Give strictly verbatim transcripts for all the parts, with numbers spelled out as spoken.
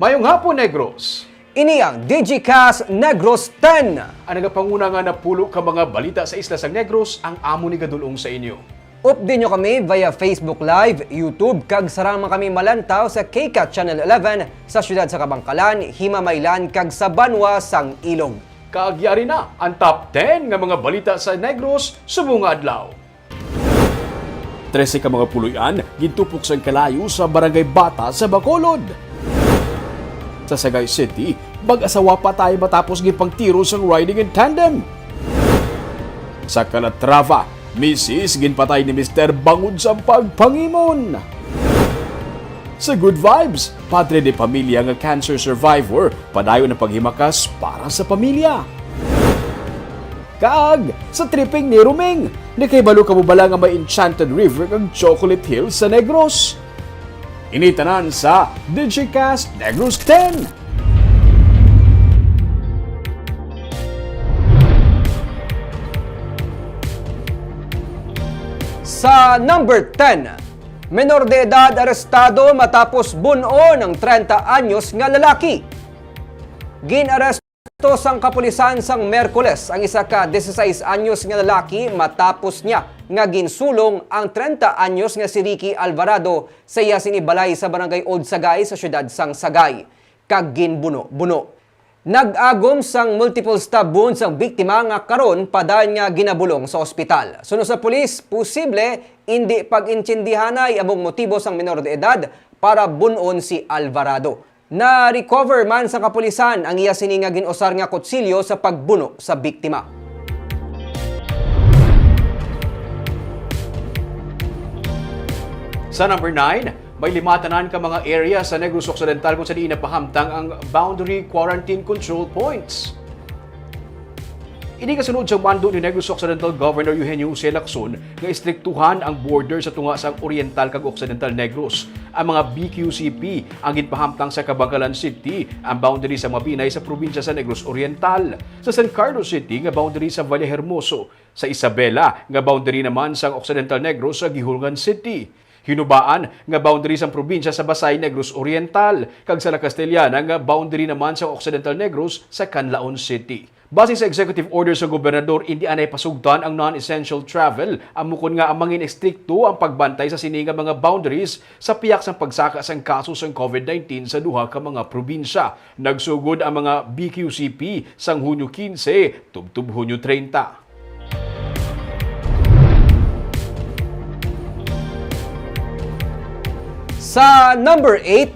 Mayong hapon, Negros! Ini ang Digicast Negros ten. Ang nagapanguna nga napulo ka mga balita sa isla sang Negros ang amo ni gadul-ong sa inyo. Updi nyo kami via Facebook Live, YouTube, kag sarang man kami malantaw sa K CAT Channel eleven sa siyudad sa Kabankalan, Himamaylan, kag sa banwa sang Ilog. Kag yari na ang top ten nga mga balita sa Negros subong nga adlaw. Trese ka mga puloy-an gintupok sang kalayo sa Barangay Bata sa Bacolod. Sa Sagay City, mag-asawa patay matapos ginpangtiro sang riding in tandem. Sa Calatrava, misis ginpatay ni mister bangod sa pagpangimon. Sa Good Vibes, padre de pamilya nga cancer survivor padayon ang paghimakas para sa pamilya. Kag sa tripping ni Ruming, nakahibalo ka mo bala nga may Enchanted River kag Chocolate Hills sa Negros? Ini tanan sa Digicast Negros ten. Sa number ten, menor de edad arestado matapos bun-on ang treinta anyos nga lalaki. Gin-aresto sang kapulisan sang Miyerkules ang isa ka dieciséis anyos nga lalaki matapos niya nga ginsulong ang treinta anyos nga si Ricky Alvarado sa iya sini balay sa Barangay Old Sagay sa siyudad sang Sagay, kag ginbuno-buno. Nag-agom sang multiple stab wounds ang biktima nga karon padayon nga ginabulong sa ospital. Suno sa pulis, posible indi pag-intindihanay among motibo sang menor de edad para bun-on si Alvarado. Na-recover man sa kapulisan ang iya sini nga gin-usar nga kutsilyo sa pagbuno sa biktima. Sa number nine, may lima tanan ka mga area sa Negros Occidental kung sa diin napahamtang ang boundary quarantine control points. Ini kasunod sa mando ni Negros Occidental Governor Eugenio Jose Lacson nga istriktuhan ang border sa tunga sang Oriental kag Occidental Negros. Ang mga B Q C P ang ginpahamtang sa Kabankalan City, ang boundary sa Mabinay sa probinsya sa Negros Oriental, sa San Carlos City nga boundary sa Vallehermoso, sa Isabela nga boundary naman sang Occidental Negros sa Guihulngan City. Hinubaan nga boundary sang probinsya sa Basay, Negros Oriental, kag sa La Castellana nga boundary naman sang Occidental Negros sa Canlaon City. Base sa executive order sa gobernador, indi anay pasugtan ang non-essential travel, amo kon nga ang mangin estrikto ang pagbantay sa sini nga mga boundaries sa pihak sang pagsaka sang kaso sang covid nineteen sa duha ka mga probinsya. Nagsugod ang mga B Q C P sang Hunyo quince tubtob Hunyo treinta. Sa number eight,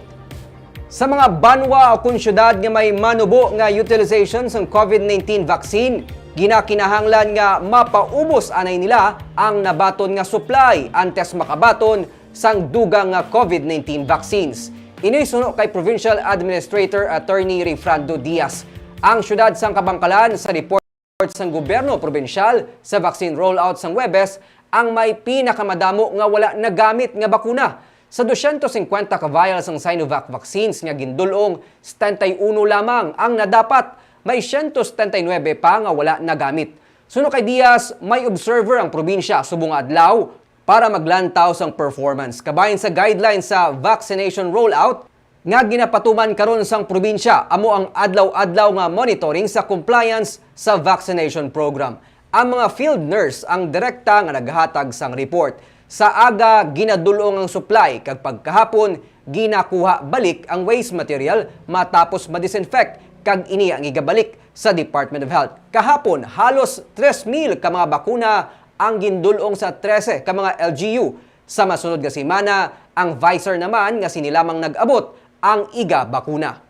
sa mga banwa o kon syudad nga may manubo nga utilization sang covid nineteen vaccine, ginakinahanglan nga mapaubos anay nila ang nabaton nga supply antes makabaton sang dugang nga covid nineteen vaccines. Ini suno kay Provincial Administrator Attorney Rayfrando Diaz. Ang syudad sang Kabankalan sa report sang gobyerno probinsyal sa vaccine rollout sang Huwebes ang may pinakamadamo nga wala nagamit nga bakuna. Sa dosyentos singkwenta ka vials sang Sinovac vaccines nga gindul-ong, setenta y uno lamang ang nadapat, may siyento setenta y nuebe pa nga wala nagamit. Suno kay Diaz, may observer ang probinsya subong nga adlaw para maglantaw sang performance. Kabahin sa guidelines sa vaccination rollout, nga ginapatuman karon sang probinsya amo ang adlaw-adlaw nga monitoring sa compliance sa vaccination program. Ang mga field nurse ang direkta nga naghatag sang report. Sa aga, ginadul-ong ang supply, kag pagkahapon, ginakuha balik ang waste material matapos ma-disinfect, kag ini ang igabalik sa Department of Health. Kahapon, halos tres mil ka mga bakuna ang gindul-ong sa trese ka mga L G U. Sa masunod nga semana, ang Pfizer naman nga sini lamang nag-abot ang iga bakuna.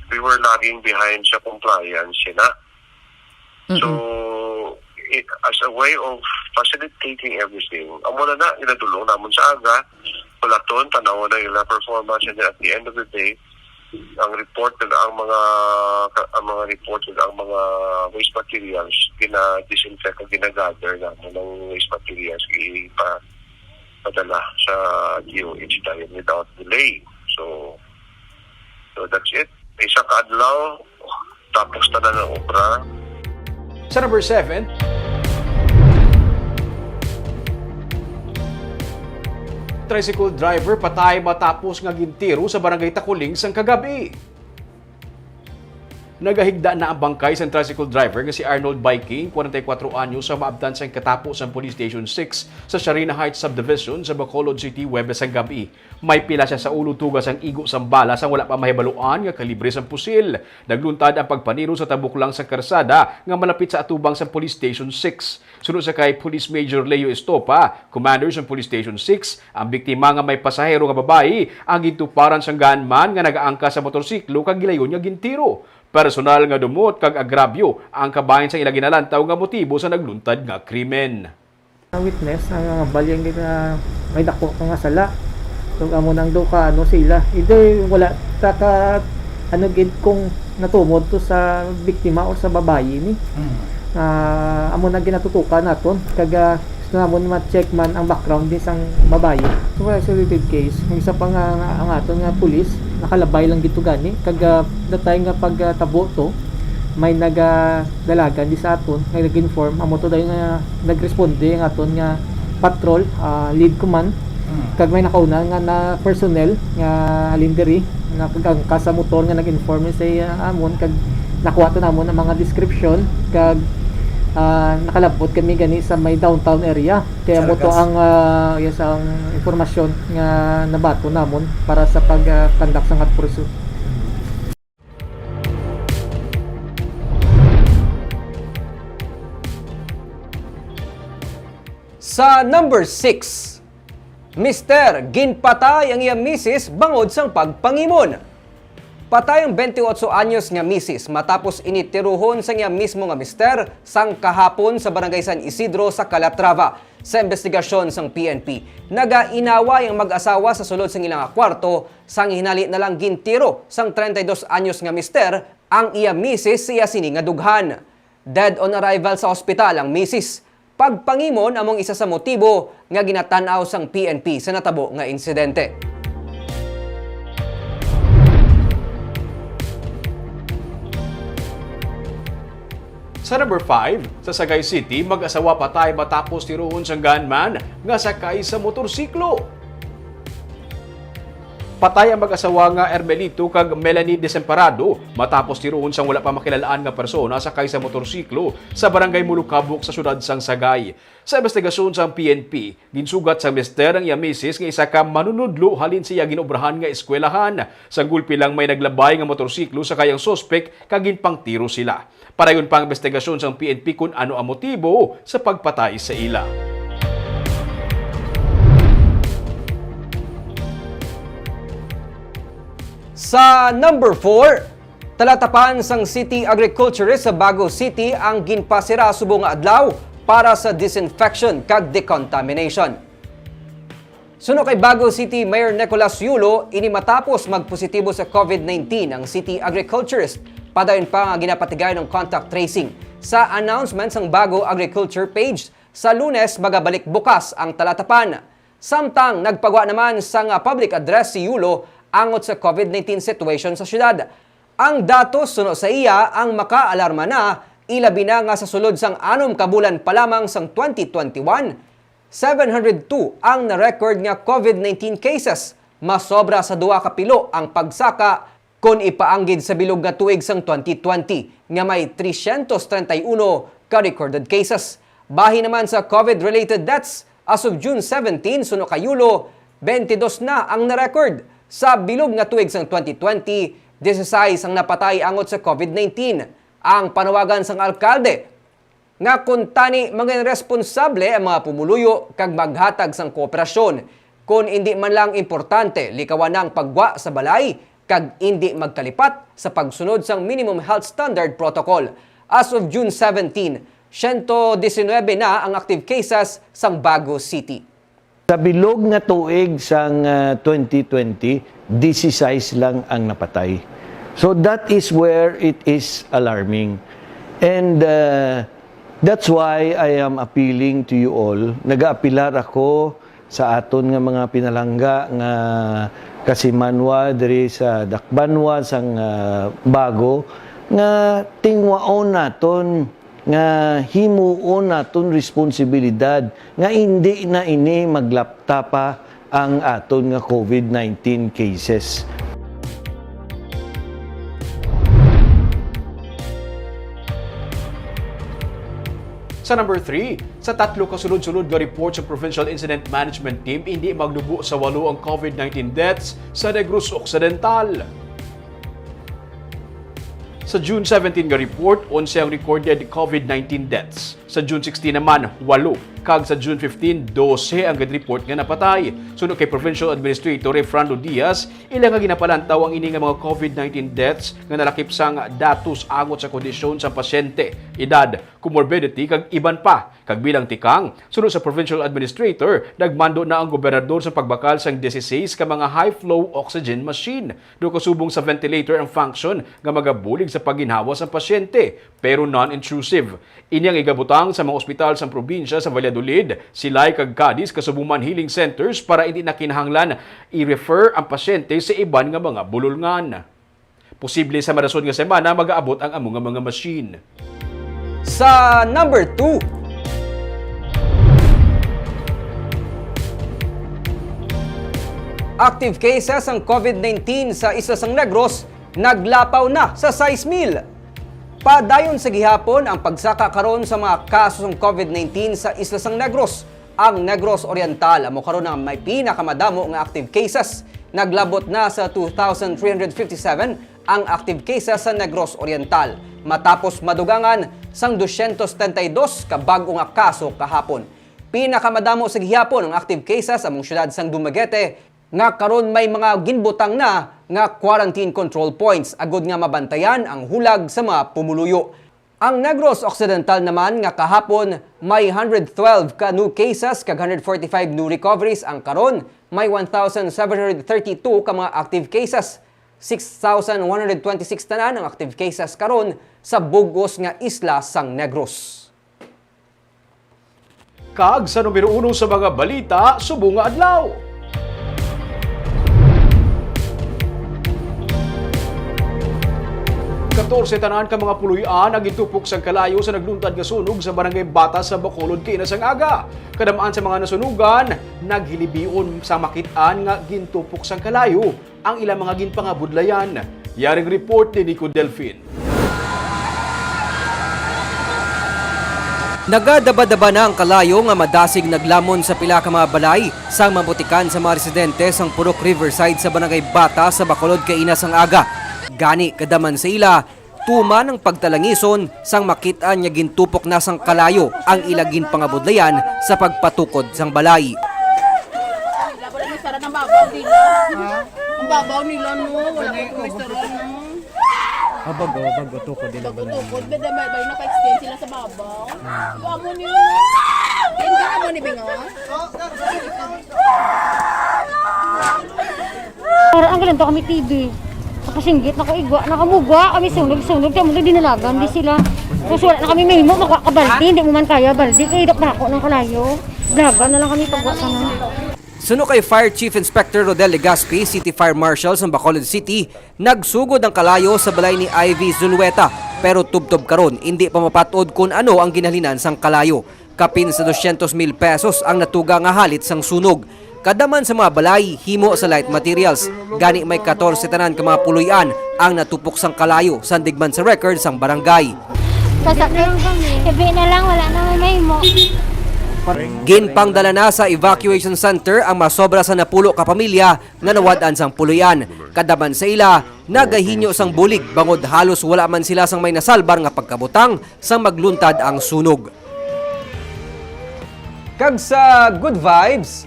We were lagging behind sa compliance, yun na. So, it, as a way of facilitating everything, amo na na, ginadul-ong namon sa aga, wala ton, tanaw na ila performance, and then at the end of the day, ang report nila, ang mga, ang mga report nila, ang mga waste materials, gina-disinfect o gina-gather namon ang waste materials, ipa-, padala sa D O H dayon without delay. So, so that's it. Isa ka adlaw, tapos tanan ang obra. Sa number seven, Tricycle driver patay matapos nga gintiro sa Barangay Takuling sang kagabi. Nagahigda na ang bangkay sang tricycle driver nga si Arnold Biking, kwarenta y kuwatro anyos, sa maabtan sang katapo sang Police Station six sa Sharina Heights Subdivision sa Bacolod City, Huwebes sang gabi. May pila siya sa ulo tuga sang igo sang bala sang wala pa mahibaluan nga kalibre sang pusil. Nagluntad ang pagpaniro sa tabok lang sang karsada nga malapit sa atubang sang Police Station six. Suno sa kay Police Major Leo Estopa, commander sang Police Station six, ang biktima nga may pasahero nga babayi ang gintuparan sang gunman nga nagaangkas sa motorsiklo kag gilayon nga gintiro. Personal nga dumot kag agrabyo ang kabahin sang ila ginalantaw nga motibo sa nagluntad nga krimen. Ang witness, ang mga balyang gina-, may dako ka nga sala. So, amo nang do ka, ano, sila. Either wala ta ka, ano, gid kung natumod to sa biktima or sa babayi ni. Hmm. Ah, amo na ginatutukan naton. Kag, ah, gusto namon ma-check man ang background ni sang babayi. So, wala sa related case. Ang isa pa nga, nga ang aton nga pulis, nakalabay lang gid to gani. Kag, ah, the time nga pag, ah, tabo to, may naga-, dalagan di sa aton nga nag-inform, amo to dayon nga nagresponde ang aton nga patrol, ah, lead command. Mm. Kag may nakauna nga na personnel nga halin diri, nga kag-angkas sa motor nga nag-inform sa, ah, amon, kag nakuha to namon ang mga description, kag, ah, nakalabot kami gani sa may downtown area. Kaya amo to ang, ah, yes, ang impormasyon nga nabaton namon para sa pag, ah, conduct sa nga operasyon. Sa number six, mister, ginpatay ang iya misis bangod sang pagpangimon. Patay ang twenty-eight anyos nga misis matapos ini tiruhon sang iya mismo nga mister sang kahapon sa Barangay San Isidro sa Calatrava. Sa investigasyon sang P N P, nagainaway ang mag-asawa sa sulod sang ila nga kwarto, sang hinali na lang gintiro sang treinta y dos anyos nga mister ang iya misis sa iya sini nga dughan. Dead on arrival sa ospital ang misis. Pagpangimon amo ang isa sa motibo nga ginatan-aw sang P N P sa natabo nga insidente. Sa number five, sa Sagay City, mag-asawa patay matapos tiruhon sang gunman nga sakay sa motorsiklo. Patay ang mag-asawa nga Ermelito kag Melanie Desemparado matapos tiruhon sang wala pa makilal-an nga persona sakay sa motorsiklo sa Barangay Mulukabok sa siyudad sang Sagay. Sa investigasyon sang P N P, ginsugat sang mister ang iya misis nga isa ka manunudlo halin sa iya ginobrahan nga eskwelahan. Sang gulpi lang may naglabay nga motorsiklo sakay ang suspek kag ginpangtiro sila. Padayon pa ang investigasyon sang P N P kon ano ang motibo sa pagpatay sa ila. Sa number four, talatapan sang city agriculturist sa Bago City ang ginpasira subong nga adlaw para sa disinfection kag decontamination. Suno kay Bago City Mayor Nicolas Yulo, ini matapos magpositibo sa COVID nineteen ang city agriculturist. Padayon pa nga ginapatigayon ang contact tracing. Sa announcement sang Bago Agriculture page, sa Lunes magabalik bukas ang talatapan. Samtang nagpagwa naman sang public address si Yulo angot sa COVID nineteen situation sa syudad. Ang datos suno sa iya ang makaalarma na, ilabi na nga sa sulod sang anom ka bulan pa lamang sang twenty twenty-one, seven hundred two ang na-record nga COVID nineteen cases, masobra sa duha ka pilo ang pagsaka kon ipaanggid sa bilog nga tuig sang twenty twenty nga may trescientos treinta y uno ka recorded cases. Bahin naman sa COVID-related deaths, as of June seventeen suno kay Yulo, twenty-two na ang na-record. Sa bilog nga tuig sang twenty twenty, dieciséis ang napatay angot sa COVID nineteen. Ang panawagan sang alkalde nga kuntani mangin responsable ang mga pumuluyo kag maghatag sang kooperasyon. Kon indi man lang importante, likawan ang paggwa sa balay kag indi magkalipat sa pagsunod sang minimum health standard protocol. As of June seventeen, siyento disinuybe na ang active cases sang Bago City. Sa bilog nga tuig sang, ah, twenty twenty, dieciséis lang ang napatay. So that is where it is alarming. And, ah, that's why I am appealing to you all. Nagaapilar ako sa aton nga mga pinalangga nga kasimanwa diri sa dakbanwa sang, ah, Bago nga tingwaon naton nga himuon naton responsibilidad nga indi na ini maglapta pa ang aton nga COVID nineteen cases. Sa number three, sa tatlo ka sulod-sulod nga report sa Provincial Incident Management Team, hindi maglubo sa walo ang COVID nineteen deaths sa Negros Occidental. Sa June seventeen nga report, onse ang recorded COVID nineteen deaths. Sa June sixteen naman, walo. Kag sa June fifteen, dose ang gid-report nga napatay. Suno kay Provincial Administrator Efrando Diaz, ila nga ginapalantaw ang ini nga mga COVID nineteen deaths nga nalakip sang datos angot sa kondisyon sa pasyente, edad, comorbidity, kag iban pa. Kag bilang tikang, suno sa Provincial Administrator, nagmando na ang gobernador sa pagbakal sang dieciséis ka mga high-flow oxygen machine. Do kasubong sa ventilator ang function nga magabulig sa pagginhawa sang pasyente, pero non-intrusive. Ini ang igabutang sa mga ospital sang probinsya sa Valladolid, Silay kag Cadiz kasubong man healing centers para hindi na kinahanglan i-refer ang pasyente sa iban nga mga bulolngan. Posible sa marason nga semana magaabot ang amo nga mga machine. Sa number two, active cases ang COVID nineteen sa Isla sang Negros naglapaw na sa sais mil. Padayon sa gihapon ang pagsaka karon sa mga kaso sang COVID nineteen sa Isla sang Negros. Ang Negros Oriental amo karon ang may pinakamadamo nga active cases. Naglabot na sa two thousand three hundred fifty-seven ang active cases sa Negros Oriental, matapos madugangan sang dosyentos setenta y dos ka bag-o nga kaso kahapon. Pinakamadamo sa gihapon ang active cases among siyudad sang Dumaguete, nga karon may mga ginbutang na nga quarantine control points agud nga mabantayan ang hulag sa mga pumuluyo. Ang Negros Occidental naman nga kahapon may hundred twelve ka new cases kag hundred forty-five new recoveries, ang karon may one thousand seven hundred thirty-two ka mga active cases. Six thousand one hundred twenty-six tanan ang active cases karon sa bug-os nga isla sang Negros. Kag sa numero uno sa mga balita subong nga adlaw. Katorse tanan ka mga puloy-an ang gintupok sang kalayo sa nagluntad nga sunog sa Barangay Bata sa Bacolod kaina sang aga. Kadaman sa mga nasunugan, naghilibion sa makit-an nga gintupok sang kalayo ang ilang mga ginpangabudlayan. Yaring report ni Nico Delfin. Nagadabadaba na ang kalayo nga madasig naglamon sa pila ka mga balay sang mabutikan sa mga residente sang Purok Riverside sa Barangay Bata sa Bacolod kaina sang aga. Gani, kadaman sa ila, tuman ang pagtalangison sang makit-an nga gintupok na sang kalayo ang ila ginpangabudlayan sa pagpatukod sang balay. Wala pa rin yung sarap ng babaw nila. Ang babaw nila, no? Wala pa yung restaurant, no? Ah, bago, bago tukod din ang balay. Tukod, beda may, may naka-extend sila sa babaw. Yung amo nila. Yung amo ni Bingo? Para ang ganito kami T V. Nakasinggit na ko igwa, nakamugwa kami sunog-sunog, kaya mo dinalagan, di sila. Tapos wala na kami mahimo, makuha ka balde, hindi mo man kaya balde, kaya idok na ako ng kalayo. Blaga na lang kami pagwa ka na. Suno kay Fire Chief Inspector Rodel Legaspi, City Fire Marshal sang Bacolod City, nagsugod ang kalayo sa balay ni Ivy Zulueta, pero tubtob karon indi pa mapatod kon ano ang ginhalinan sang kalayo. Kapin sa dosyentos mil pesos ang natuga nga halit sang sunog. Kada man sa mga balay, himo sa light materials. Gani may katorse tanan ka mga puloy-an ang natupok sang kalayo, sandig man sa record sang barangay. Kasakit. Ibi na lang, wala na may mahimo. Ginpangdala na sa evacuation center ang masobra sa napulo ka pamilya nga nawad-an sang puloy-an. Kada man sa ila, nagahinyo sang bulig bangod halos wala man sila sang may nasalbar nga pagkabutang sang magluntad ang sunog. Kag sa good vibes,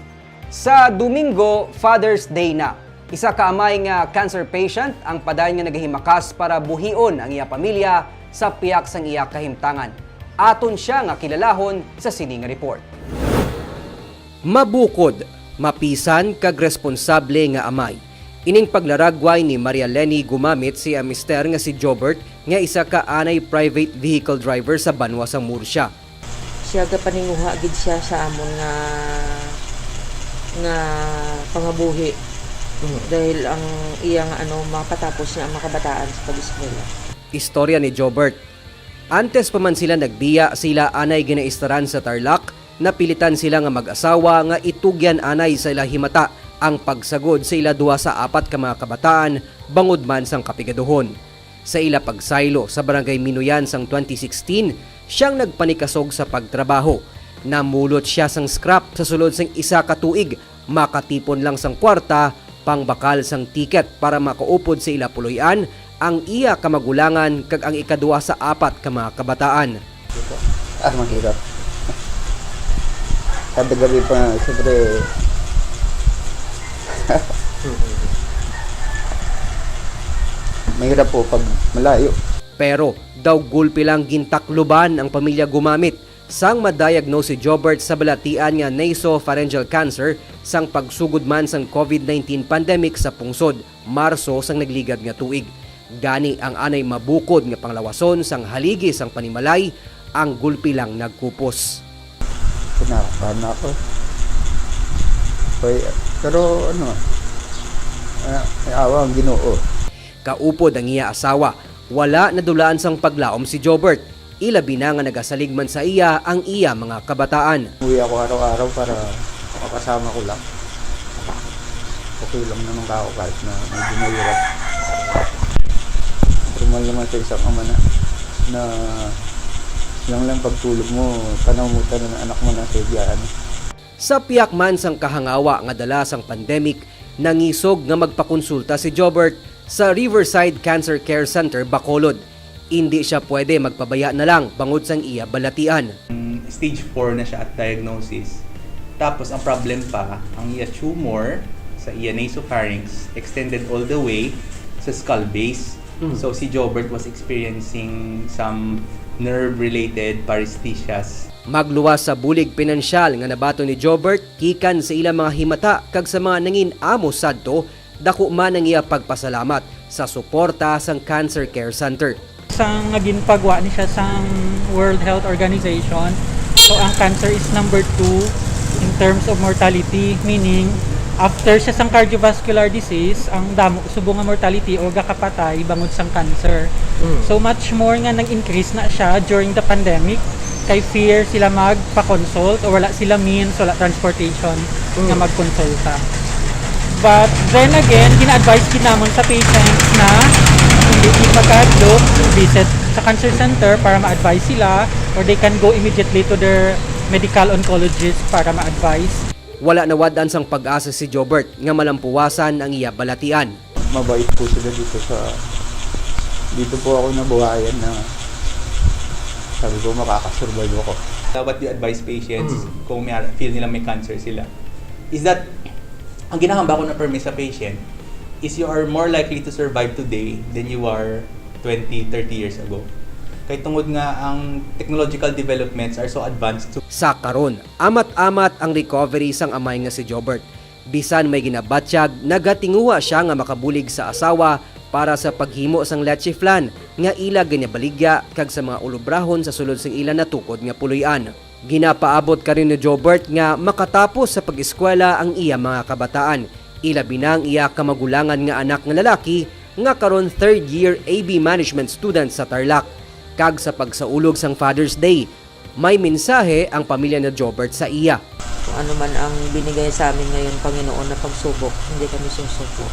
sa Domingo, Father's Day na. Isa ka amay nga cancer patient ang padayon nga nagahimakas para buhion ang iya pamilya sa pihak sang iya kahimtangan. Aton siya nga kilalahon sa sini nga report. Mabukod, mapisan kag responsable nga amay. Ining paglaragway ni Maria Leni gumamit sa iya mister nga si Jobert nga isa ka anay private vehicle driver sa banwa sang Murcia. Siya gapaninguha gid siya sa amon nga nga pangabuhi dahil ang iya nga ano makatapos niya ang mga kabataan sa pag-eskwela. Istorya ni Jobert. Antes pa man sila nagbiya, sila anay ginaistaran sa Tarlac, Napilitan sila nga mag-asawa nga itugyan anay sa ila himata ang pagsagod sa ila duha sa apat ka mga kabataan bangod man sang kapigaduhon. Sa ila pagsaylo sa Barangay Minuyan sang twenty sixteen, siyang nagpanikasog sa pagtrabaho. Namulot siya sang scrap sa sulod sang isa ka tuig, makatipon lang sang kwarta pangbakal sang ticket para makaupod sa ila puloy-an ang iya kamagulangan kag ang ikaduha sa apat ka mga kabataan. Ah, mahirap. Kada gabi pa, siyempre, mahirap po pag malayo. Pero daw gulpi lang gintakluban ang pamilya gumamit sang ma-diagnose si Jobert sa balatian nga nasopharyngeal cancer sang pagsugod man sang COVID nineteen pandemic sa pungsod, Marso sang nagligad nga tuig. Gani ang anay mabukod nga panglawason sang haligi sang panimalay, ang gulpi lang nagkupos. Kinakabahan na ako. Kaya, pero ano, ah, may awa ang Ginoo. Kaupod ang iya asawa, wala nadulaan sang paglaom si Jobert. Ilabi na nga nagasalig man sa iya ang iya mga kabataan. Uwi ako araw-araw para makasama ko lang. Okay lang naman ka ako kahit na medyo mahirap. Normal naman sa isang ama na, na lang lang pagtulog mo, tanaw mo tanan ang anak mo na sa higaan. Sa piyak man sang kahangawa nga dala sang pandemic, nangisog nga magpakonsulta si Jobert sa Riverside Cancer Care Center, Bacolod. Indi siya pwede magpabaya na lang bangod sang iya balatian. Stage four na siya at diagnosis. Tapos ang problem pa, ang iya tumor sa iya nasopharynx extended all the way sa skull base. So si Jobert was experiencing some nerve-related paresthesias. Magluwas sa bulig pinansyal nga nabaton ni Jobert gikan sa ila mga himata kag sa mga nangin-amo sadto, dako man ang iya pagpasalamat sa suporta sang Cancer Care Center. Sang nga ginpagwa ni siya sang World Health Organization, so ang cancer is number two in terms of mortality, meaning after siya sang cardiovascular disease, ang damo subong nga mortality o gakapatay bangod sang cancer. So much more nga nag-increase na siya during the pandemic, kay fear sila magpa-consult o wala sila means, wala transportation nga magkonsulta. But then again, gina-advise gid namon sa patients na hindi gid magkahadlok, visit sa cancer center para ma-advise sila, or they can go immediately to their medical oncologist para ma-advise. Wala nawad-an sang pag-asa si Jobert nga malampuwasan ang iya balatian. Mabait po sila dito sa, dito po ako nabuhayan na sabi ko makakasurvive ako. What do you advise patients kung may feel nila may cancer sila? Is that, ang ginahambal ko na permi sa patient is you are more likely to survive today than you are twenty, thirty years ago. Kay tungod nga ang technological developments are so advanced to Sa karon, amat-amat ang recovery sang amay nga si Jobert. Bisan may ginabatyag, nagatinguha sia nga makabulig sa asawa para sa paghimo sang leche flan nga ila ginabaligya kag sa mga ulobrahon sa sulod sang ila natukod nga puloy-an. Ginapaabot karon ni Jobert nga makatapos sa pag-eskwela ang iya mga kabataan, ilabi na ang iya kamagulangan nga anak nga lalaki nga karon third year A B management student sa Tarlac. Kag sa pagsaulog sang Father's Day, may mensahe ang pamilya ni Jobert sa iya. Kung ano man ang binigay sa amin ngayon, Panginoon, na pagsubok, hindi kami susuko.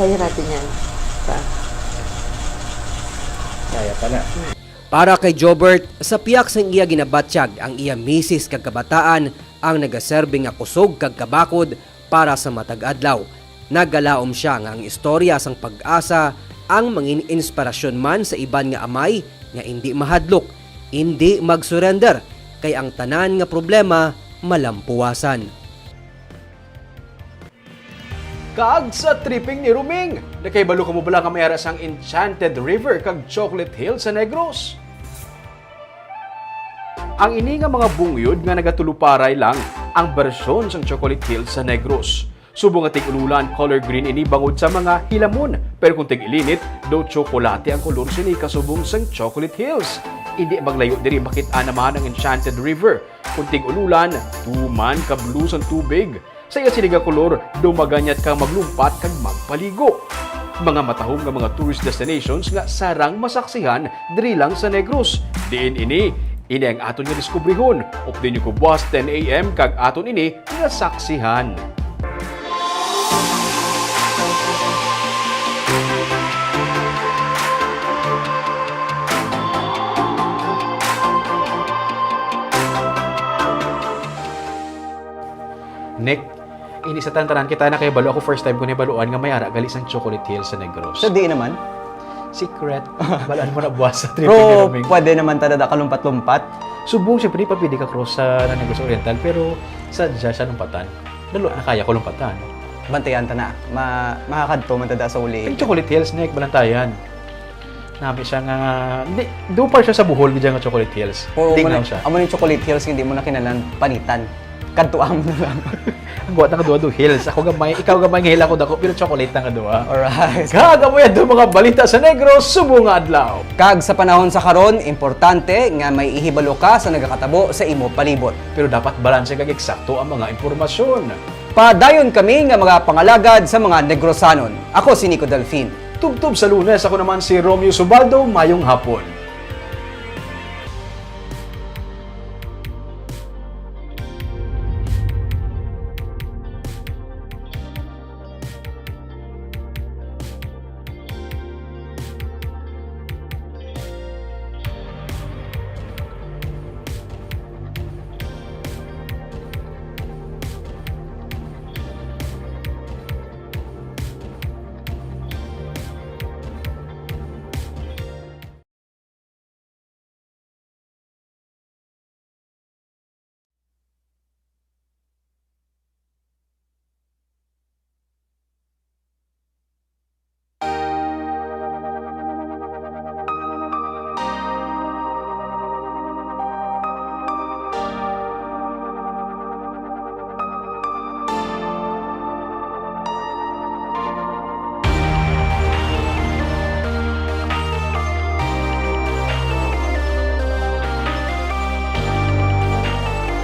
Kaya natin yan. Pa. Kaya pa na. Para kay Jobert, sa piyak sang iya ginabatyag ang iya misis kag kabataan ang nagaserbi nga kusog kag kabakod para sa matag adlaw. Nagalaom sia nga ang istorya sang pag-asa ang mangin-inspirasyon man sa iban nga amay nga indi mahadlok, indi mag-surrender, kay ang tanan nga problema malampuwasan. Kag sa tripping ni Ruming, nakahibalo kamo bala nga may ara sang Enchanted River kag Chocolate Hill sa Negros? Ang ini nga mga bungyod nga nagatuluparay lang ang bersyon sang Chocolate Hill sa Negros. Subong nga tig-ululan, color green ini bangod sa mga hilamon, pero kung tig-ilinit, daw tsokolate ang kolor sini kasubong sang Chocolate Hills. Indi maglayo diri makit-an naman ang Enchanted River. Kung tig-ululan, tuman ka blue sang tubig. Sa iya sini nga kolor, daw maganyat kang maglumpat kag magpaligo. Mga matahom nga mga tourist destinations nga sarang masaksihan diri lang sa Negros. Diin ini, Ini ang aton nga diskubrihon. Update niyo ko buwas ten a m kag aton ini nga saksihan. Nick, ini sa tanan-tanan kita na kay balo ako, first time ko ni baluan nga may ara gali sang Chocolate Hills sa Negros. So di naman. Secret. Balaan mo na buwas sa Pero tripping ni Roming. Pwede naman ta dada kalumpat-lumpat. Subong, siyempre, di pa pwede ka cross sa Negros Oriental, pero sa dyan siya lumpatan. Lalo na kaya ko lumpatan. Bantayan ta na. Ma makakadto man ta da sa Ang uli. Chocolate Hills, Nick, Balantayan. Nami siya nga, hindi, doon pa siya sa Bohol, gid nga Chocolate Hills. Oo, Tingnan amo na- siya. Amo yung Chocolate Hills, hindi mo na kinalan panitan. Kadtuan mo na lang. Ang guwat nga duha do hills. Ako gamay, ikaw gamay nga hila ko dako, pero chocolate na nga duha. Alright. Kag amo yan, mga balita sa Negros subong nga adlaw. Kag sa panahon sa karon, importante nga may ihibalo ka sa nagakatabo sa imo palibot. Pero dapat balanse kag eksakto ang mga impormasyon. Padayon kami nga mga pangalagad sa mga Negrosanon. Ako si Nico Delfin. Tubtob sa Lunes, ako naman si Romeo Subaldo. Mayong hapon.